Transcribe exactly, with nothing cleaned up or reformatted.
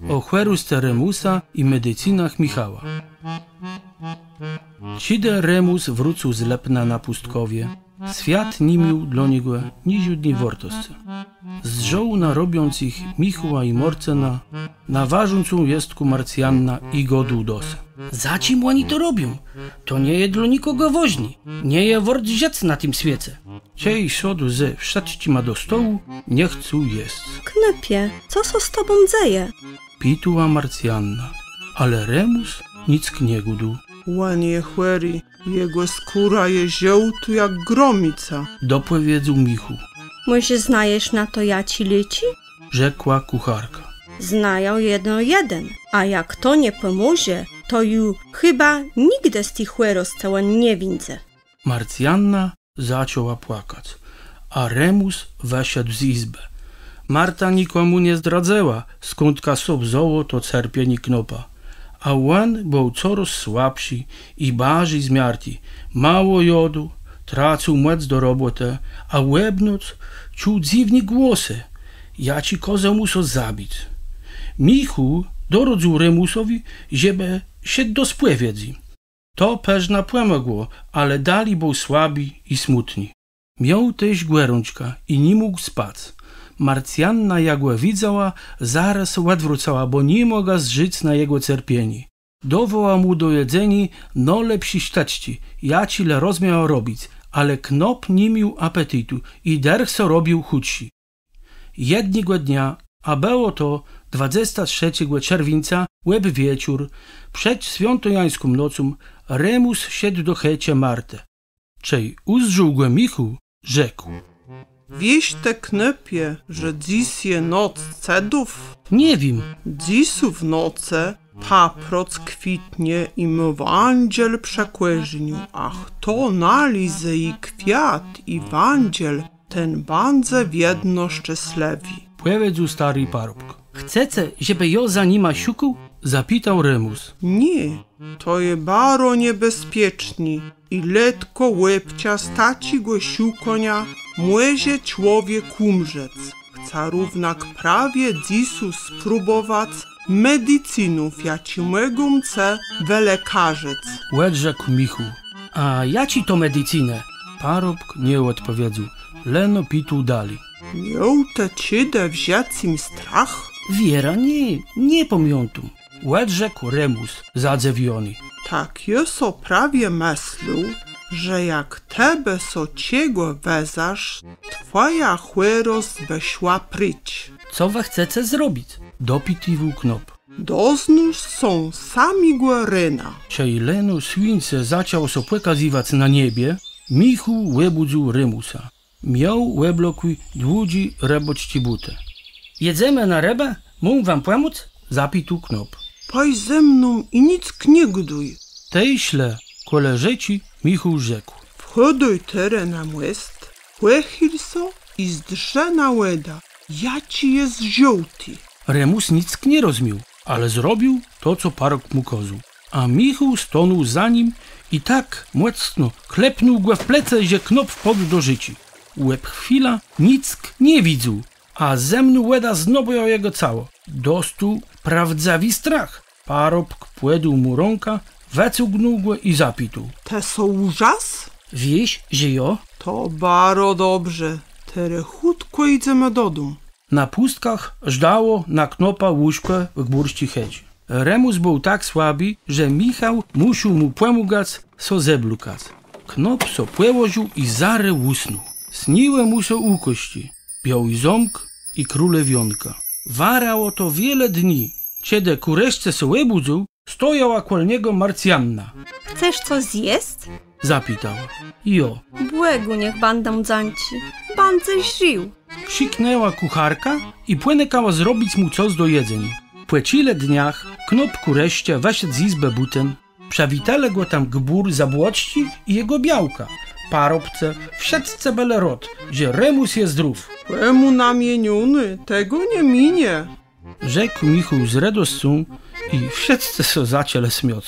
Ò chòroscë Remùsa i medicynach Michała. Czedë Remùs wrócył z Lëpna na Pùstkòwié, swiat ni miôł dlô niegò niżódny wôrtoscë. Zdrzôł na robiącëch Michôła i Môrcëna, na warzącą jestkã Marcjannã i gôdôł do se: Za czim òni to robią? To nie je dlô nikògò wôżné. Nie je wôrt żëc na tim swiece. Czej sôdł ze wszëtczima do stołu, nie chcôł jesc. Knôpie, co sã z tobą dzeje? Pitała Marcjanna, ale Remùs nick nie gôdôł. Òn je chòri, jegò skóra je żôłtô jak gromica, dopòwiedzôł Michôł. Mòże znajesz na to jaczé léczi? Rzekła kùcharka. Znajã jedno jeden, a jak to nie pòmòże, to ju chëba nigdë z ti chòroscë òn nie wińdze. Marcjanna zaczãła płakac, a Remùs wëszedł z jizbë. Marta nikòmù nie zdradzëła, skądka sã wzãło to cerpienié knôpa. A òn béł corôz słabszi i barżi zmiarti. Mało jôdł, tracył mòc do robòtë, a òb noc czuł dzywné głosë, jaczé kôzałë mù sã zabic. Michôł doradzył Remùsowi, żebë szedł do spòwiedzi. To përznã pòmògło, ale dali béł słabi i smùtny. Miôł téż gòrączkã i ni mógł spac. Marcjanna, jak gò widzała, zarôz òdwrócëła, bò ni mògła zdrzec na jegò cerpienié. Dôwała mù do jedzeniô nôlepszé sztëczczi, jaczé le rozmiała robic, ale knôp ni miôł apetitu i dërch sã robił chùtszi. Jednégò dnia, a bëło to dwadzestégò trzecégò czerwińca, òb wieczór, przed swiãtojańską nocą, Remùs szedł do chëczë Martë. Czej ùzdrzôł gò Michôł, rzekł: Wiész të, knôpie, że dzys je noc cëdów? Nie wiém. Dzysô w nocë paproc kwitnie i mô wãdżel przë kòrzeniu, a chto nalezë ji kwiat i wãdżel, ten bãdze wiedno szczeslëwi, pòwiedzôł stôri parobk. Chcece, żebë jô za nima szukôł? Zapitôł Remùs. Nié, to je baro niebezpieczné i letkò òbczas taczégò szukaniô mòże człowiek ùmrzec. Chcã równak prawie dzysô spróbòwac medicynów, jaczé mògą ce wëlékarzëc, òdrzekł Michôł. A jaczé to medicynë? Parobk nie òdpòwiedzôł, leno pitôł dali. Miôł të czedë w żëcym strach? Wierã nié, nie pamiãtóm, òdrzekł Remùs zadzëwiony. Tak jô so prawie mëslôł, że jak të bë sã czegò wëzarz, twòja chòrosc bë szła précz. Co wë chcece zrobic? Dopitiwôł knôp. Doznôsz sã samégò rena. Czej leno słuńce zaczãło sã pòkazëwac na niebie, Michôł òbùdzył Remùsa. Miôł òblokłé dłudżé rëbôcczé bótë. Jedzemë na rëbã? Móm wóm pòmòc? Zapitôł knôp. Pòj ze mną i nick nie gôdôj. Tej szlë. Kòle rzéczi Michôł rzekł: Wchôdôj terô na mòst, pòchil sã i zdrzë na wòdã, jaczi je żôłti. Remùs nick nie rozmiôł, ale zrobił to, co parobk mù kôzôł. A Michôł stanął za nim i tak mòcno klepnął gò w plecë, że knôp wpôdł do rzéczi. Òb chwilã nick nie widzôł, a zëmnô wòda znôbëła jegò cało. Dostôł prôwdzëwi strach. Parobk pòdôł mù rãkã, wëcygnął gò i zapitôł: Të sã ùrzasł? Wiész, że jo. To baro dobrze. Terô chùtkò jidzemë dodóm. Na Pùstkach żdało na knôpa łóżkò w gbùrsczi chëczi. Remùs béł tak słabi, że Michôł mùszôł mù pòmagac sã zeblôkac. Knôp sã pòłożił i zarô ùsnął. Sniłë mù sã ùkôzczi, biôłi zómk i królewiónka. Warało to wiele dni. Czedë kùreszce sã òbùdzył, stojała kòl niegò Marcjanna. Chcesz co zjesc? Zapitała. Jo. Bògù niech bãdą dzãczi. Bãdzesz żił. Krziknãła kùcharka i pònëkała zrobic mù cos do jedzeniô. Pò czile dniach knôp kùreszce wëszedł z jizbë bùten. Przëwitelë gò tam gbùr Zabłocczi i jegò białka. Parobcë, wszëtcë bëlë rôd, że Remùs je zdrów. Kòmù namieniony, tegò nie minie, rzekł Michôł z redoscą i wszëtcë sã zaczãlë smiôc.